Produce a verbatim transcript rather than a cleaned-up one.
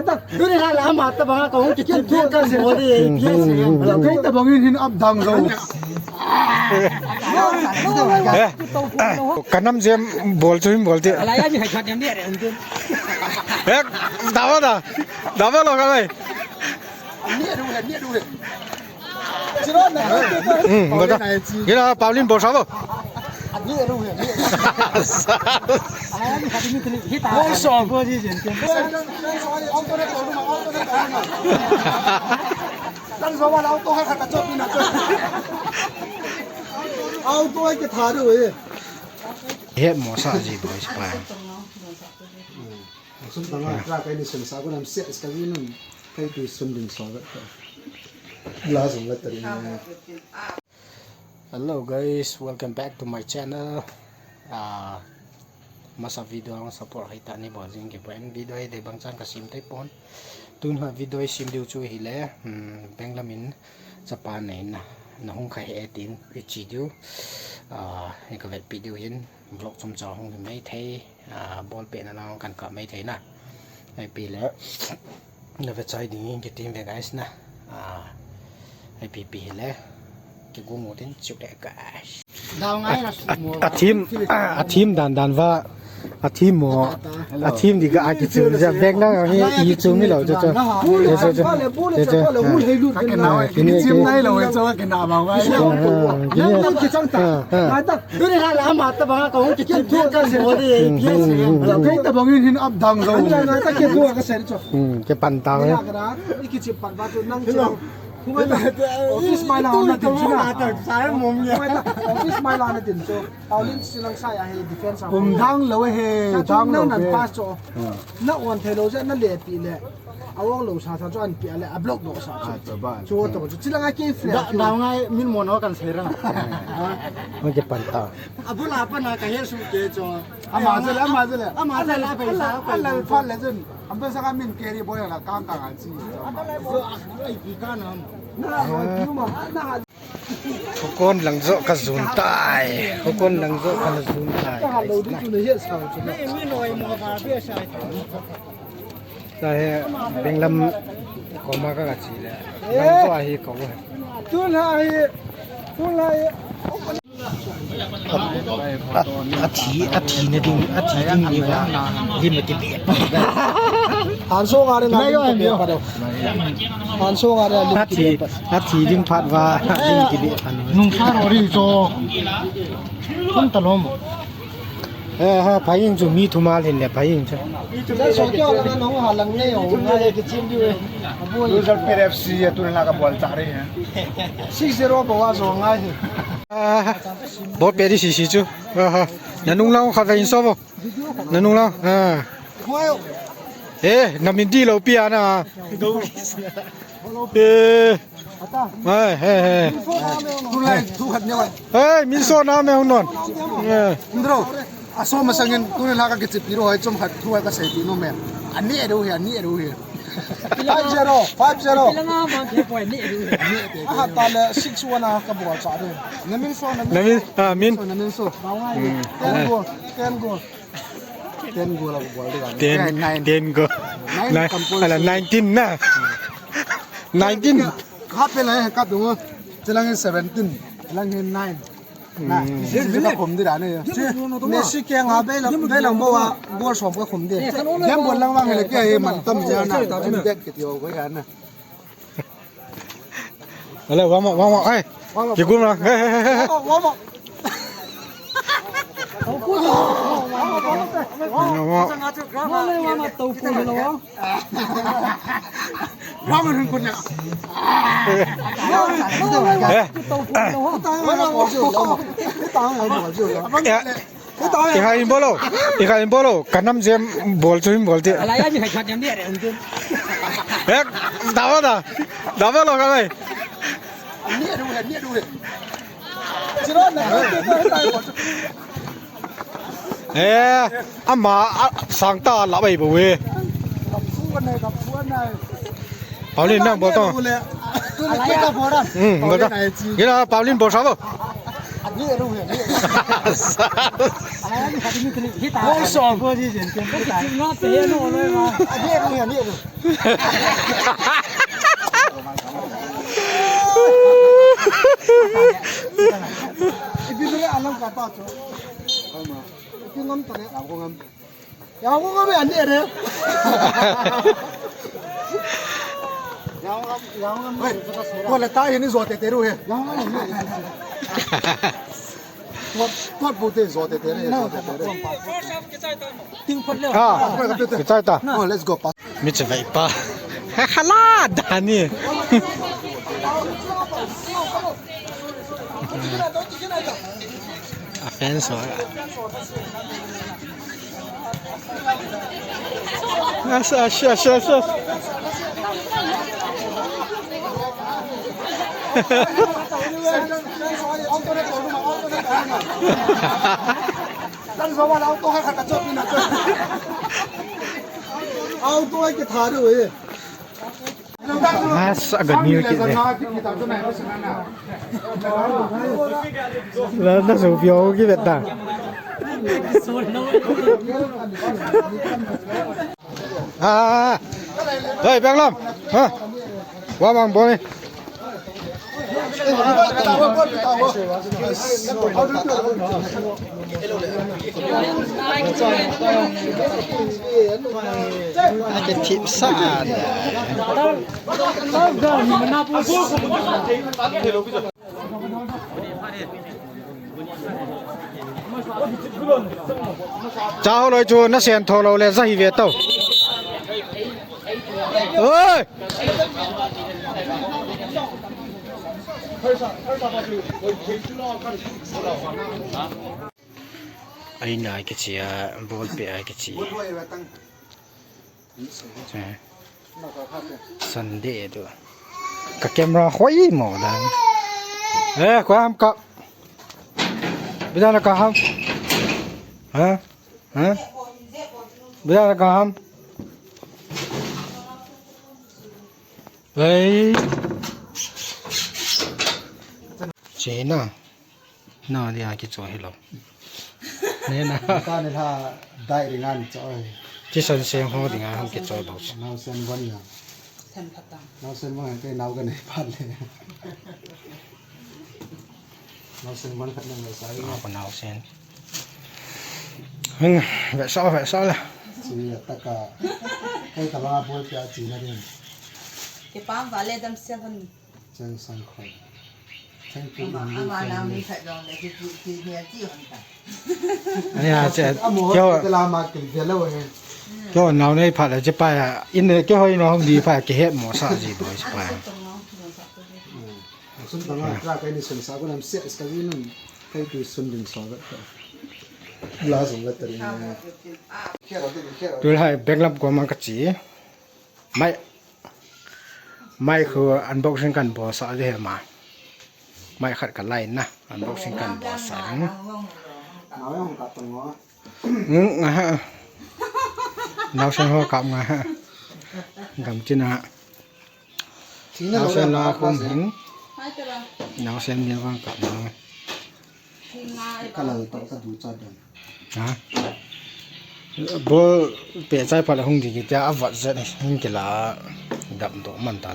Tuni la la ma ta banga ka hung kichim thua ka se mo di. Kei ta bangin hin up down zo. Eh, ka nam jem bol chu hin bol ti. Ala ya ni hai khat yam ni are an tin. Eh, dawa da. Dawa lo ka mai. Hmm, bol ta. Gila Pauline bol sa bo. Bol som. Auto ai ke tha de we. He mo sa ji boys pa. Sum tanga tra kai ni sum sa ko nam se ka ji nun. Kai tu sum ding so ga. La sum la tari. Hello guys, welcome back to my channel. Ah, masa video ang support hai ta ni bo jing ke pa en video hai de bang chan ka sim tai pon. Tun ha video hai sim diu chu hi le, hmm, Benglam in chapa nei na, na hung kha he tin i chi diu. Ah, i ka vet pi diu hin vlog chom cha hung mai thei. Ah, ball pet na lang kan kap mai thei na. Ai pi le. Na ve chai ding in kitim ve guys na. Ah, ai pi pi le. Ki gu mu tin chu le guys. Dau ngai na su mo. A team, a team dan dan va. A team mo. A team di ga a ki chu ja bek na hi i chu mi lo chu chu. Chu chu chu. Chu chu. Ka ke na wa ki ni team nai lo chu ka ke na ma wa. Nang nang ki chang ta. Ngai ta. Tuni la la ma ta banga ka hung kichim thua ka se mo di. Kei ta bangin hin up down zo. Ngai ta ke thua ka se chu. Hmm, ke pan ta. Ngai ka ra, i kichim pan ba chu nang chu. Office mai la na din chu na. Office mai la na din chu. Pauline silang sa ya he defense. Kum dang lo he, dang lo nan he. Pass chu. Na on thei lo ja na le pi le. A wong lo sa sa chu an pi le a block lo sa. Chu to chu chilanga ke free. Da ngai min mo no kan sei ra. Ma ke pan ta. A bula pa na ka he su ke chu. Ama je le, ama je le. Ama je le pa sa pa. Ala pa le jun. Am pa sa ka min ke ri boy la kan ka ngan chi. Ai pi ka nam. Na ha tu ma na ha. Khokon lang jo ka jun tai. Khokon lang jo ka jun tai. Ka ha lo di tu le he sa chu na. Mi noi mo ba be sa. Tahe, Benglam koma ka kachi le. Lam to ahi ko he. Tun ahi, tun ahi. A, a, a thi, a thi na ding, a thi ding ni ba. Lim na ti be. An so nga re na lim ti be pa do. An so nga re lim ti be pa. A thi ding phat ba, lim ti be pa. Nung sa ro ri cho. Kun ta lom. Eh, ha, phai ing chu mi thum a lhin le phai ing chu. Chang so kyo la na nong ha lang nei o, ngai ki chim diu e. Loser pair F C ya tu la ka bol cha re hai. Six zero ba wa zo ngai. Ah, bol pe di si si chu. Ah, ha. Na nung lang kha ve in so bo. Na nung lang. Ah. Eh, na min di lo pi a na. Eh. Hai, hai, hai. Tulai, thu khat neo ai. Hai, min so na me hung non. Eh. Indro, a so masangin, tulai la ka kichi pi ro hai, chom khat thu hai ka sei pi no me. Ani e do hi, ani e do hi. Five zero, five zero. Aha, ta le six one a ka bol cha de. Na min so, na min. Na min, ah, min. So, na min so. Hmm. Ten goal, ten goal. Ten goal aku bol dia. Ten, nine. Ten goal. Nine. Nine, compulsory. Ala nineteen na. Nineteen. Ka pe la ka tu. Chelang seventeen. Chelang nine. Na, hmm. Six ka khum di da ne. Messi ke nga be la, be la mo wa goal som ka khum di. Game bol lang wang le ke man tam ja na. Em det ke tio ko ya na. Hello, warm up, warm up. Hey, warm up. Kigum na. Hey, hey, hey, hey. Warm up, warm up. Warm up. Warm up. Warm up. Warm up. Warm up. Warm up. Warm up. Eh. Warm up. Warm up. Warm up. Warm up. Warm up. Warm up. Ikha in bolo, ikha in bolo, ka nam jem bol chu hin bol ti. Ala ya ni khai khat yam ni are an tin. Eh, dawa da, dawa lo ka mai. Ni ru he, ni ru he. Chiro na, eh, ama, a, sang ta la bai bo we. Pauline nang bol to. Ala ya. Hmm, bol to. Gila Pauline bol sa bo. Ani eru he, ani eru. Ai, ani khat ni kini hita. Oi, som. Bo ji jen ken ta. Nga pe he no lo ma. Ani eru he, ani eru. Ibi dure alam kata cho. Ibi ngam tare. Ngam ko ngam. Yang ko ngam ani ere. Yang ngam, yang ngam. Ko le ta ini zo te te ru he. Yang ngam. Kot, kot bu te zo te te re, zo te te re. Ting phot le. Ha, kichai ta. Oh, let's go, pa. Mi che vai pa. Khala dani. A fans ho. Yes, yes, yes, yes, yes. Auto ai ke thare we. Mas aga ni ke de. La na so pio ki beta. Ah, hey, Banglam. Ha? Wa bang boy. Ate thip sa da. Cha ho loi chu na sen tho lo le za hi ve to. Oi! Ai na kichi a, ball pe a kichi. Eh. Sunday tu. Ka camera hoi mo dan. Eh, ko ham ka. Bidan ka ham. Ha? Ha? Bidan ka ham. Hey. China. Na dia kicho hilo. Ne na. Ta ne la dai ringa ni cho. Ti san se ho dinga hung kicho do. Nau sen bon ya. Sen khat ta. Nau sen bon ke nau ka nei phat le. Nau sen bon khat na ngai sa. Ko nau sen. Hung ve sa ve sa la. Chi ya ta ka. Kai ka ba bol pia chi na din. Ke pam va le dam se hon. Cheng sang khoi. Thank you. Ama, ama nang ni khat jong le ki, ki, ki, ni a chi hon ta. Ani a che, amo kyo, te la ma kil ve lo he. Kyo nau nei phat le che pa ya. In le kyo hoi no hong di pa ke he mo sa ji boy pa. Sun tang a, tra kai ni sun sa ko nam se, ska ji nun. Kai tu sun din so ga. La jong la tari. Tu lai bek lam ko ma ka chi. Mai, mai khu unboxing kan bol sa le ma. Mai khat ka lai na, unboxing kan bol sa. Hmm? Hmm, nga ha. Nau sen ho kap nga ha. Gam chin ha. Nau sen la khum hin. Nau sen ni vang kap nga. Ka la to ka du cha dan. Ha? Bol pe chai pha la hung di ki tia a vat zet hin kila dam to man ta.